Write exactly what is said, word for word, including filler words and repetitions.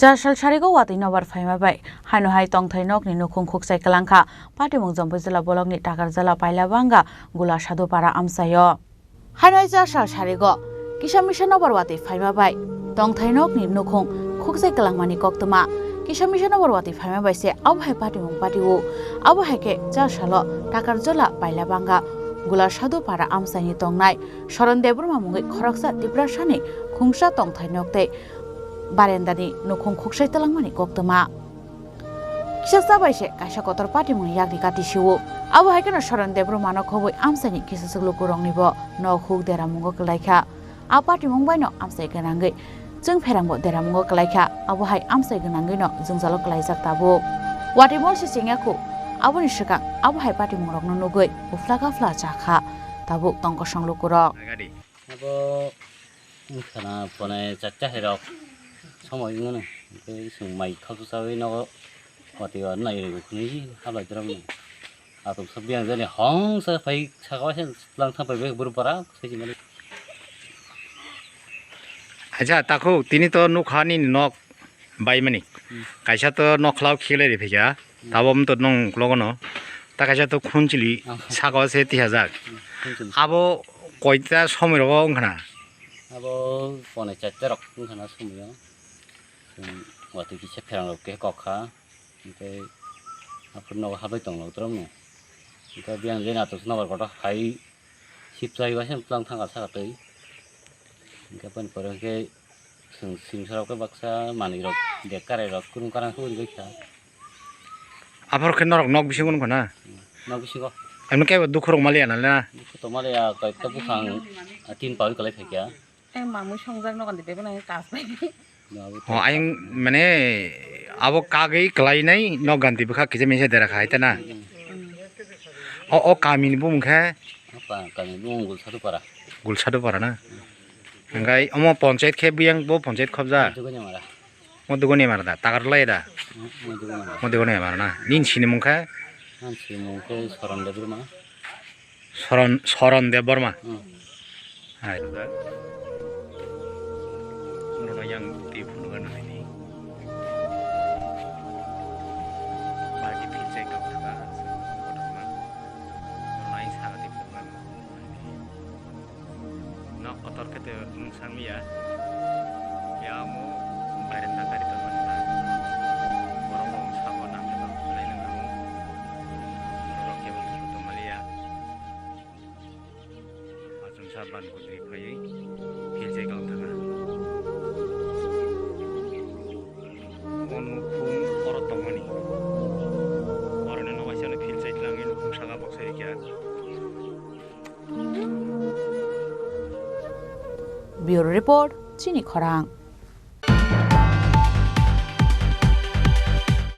Char sal sarigo watwi nobar phaima bai haino hai tongthai nokni nukhung khuksai kwlangkha Patimung Jampui jila bolokni Takarjala Pailabanga Gula Sadhupara amchaio. Haino hai char sal sarigo kisa misa nobar watwi phaima bai tongthai nokni nukhung khuksai kwlangmani koktwma. Kisa misa nobar watwi phaima bai se abo hai patimung patio. Abo hai khe char salo Takarjala Pailabanga Gula Sadhupara amchaini tongnai Soron Debbarma mungwi khoroksa Tiprasani khungsa tongthai nok tei barendani nukhung khuksai twlangmani koktwma. Kisa chabai se kaisa kotor patimungni yakni kati sio. Abo hai kheno Soron Debbarmano khobwi amchaini kisa chwk lukuroknibo nok huk deramungo kwlaikha. A patimung baino amchai gwnangwi chwng pherangbo deramungo kwlaikha. Abo hai amchai gwnangwino jwngjalo kwlaijak tabuk. Watwi mol se chengya khu. Aboni swkang abo hai patimungrokno nugwi uphla kaphla chakha tabuk tongkosong lukurok. Abo wngkhana pone charta hai rok somoi wngmano, tei chwng mai khausa chawi nogo watwi o nai rw hwnwi hablai dram no. Atok sa biyang jani hong sa phai saka waisa lang thang phai buru para sai mani. Acha, takhuk, tini to nukha nini nok baimani. Hmm. Kaisa to nok khlao khilai ri phikha. Hmm. Tabo wng to nong logono. Ta kaisa to khunchili. Ah. Saka se tihajak. Hmm, khunchili. Abo koita somoi rogo wngkhana? Abo pone chatta rok wngkhana somoi o. Chwng watwi kisa pherang rok khe kok kha. Hwnkhe aphuru nogo habai tong nok dram no. Hwnkhe biyang jani atok nobar kotor hai sip chai waisa tlang thang saka twi. Hwnkhe aboni pore hwnkhe chwng sing sorok khe baksa manwi rok bag karai rok kwrwng kwrang khe uri bai kha. Aphuru khe norok nok bisingo wngkha na? Nok bisingo. Emno kebo dukhu rok maliya na le na? Dukhu to maliya, koi to buphang, ah, tin pawi kwlai phaikha. Tei mamui songjak no kandi bebeno kas bai. Ho, ayang mane abo kagwi kwlainai nok ganti bwkha kisa misa dera khai ta na. O, o kami ni bumung khe? Apa kami bumung Gulsadu para. Gulsadu para na. Hwnkhe omo ponchayat khe buyang bo ponchayat khobja? Duguni mara. Mo duguni mara da, takar lai da? Mo duguni mara. Mo duguni mara na. Nin sini mung khe? Ang sini mung khe Soron Debbarma. Soron, Soron Debbarma. Hmm. Hai. Nono yang twi phunukna nini. Bagi philchai kok thaka. Nono yang saka twi phunukna. Nok kotor khe twi wng sangya. Ya amo baireta gari tongmani ba. Borok rok sabo nang khe tong khlai nang tamo. Borok kebo tongmaliya. Achomsa ban kudui phaiwi philchai kok thaka. O nukhung oro tongmani. Oroni nok kaisa no philchai tlangwi nukhung saka boksai rikya. Bureau Report, Chini Khorang.